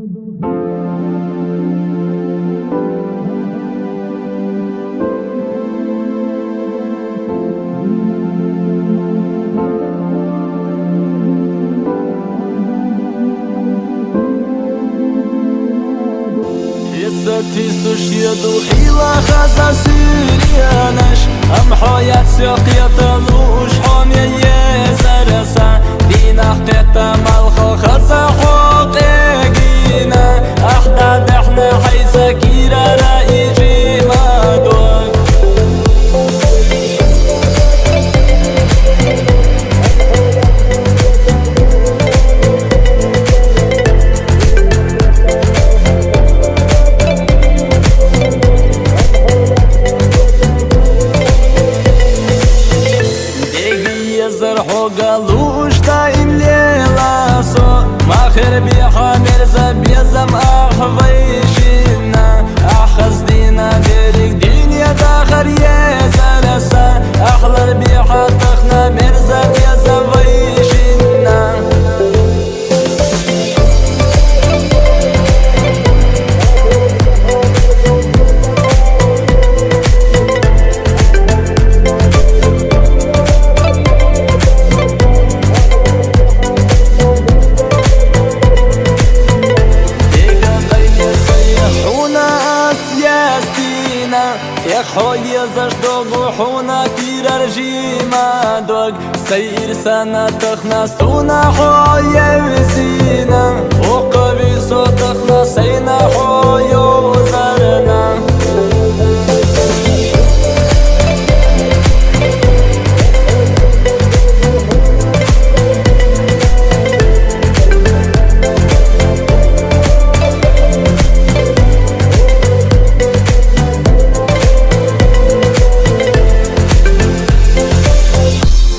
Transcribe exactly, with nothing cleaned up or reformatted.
Хьисапи сушьеду хила хаза сириянаш, ам хьоят сёкъета луш хьоме езараса, динах къета малхо хаза хьо къегина, ахда дахна хьайза кирара ижи мадо. Деги езар хьога луш даим лела со, махер биха мерза безам ах вайшина, ах хаздина берик динья дахар езараса, ахлар биха тахна мерза безам вайшина. Дега къайне сай хьуна ас ястина, эх хьо езаш догу хьуна кирар жима дог. Сай ирсана тахна суна хьо евзина, окъави со тахна сайна хьо ёзарна.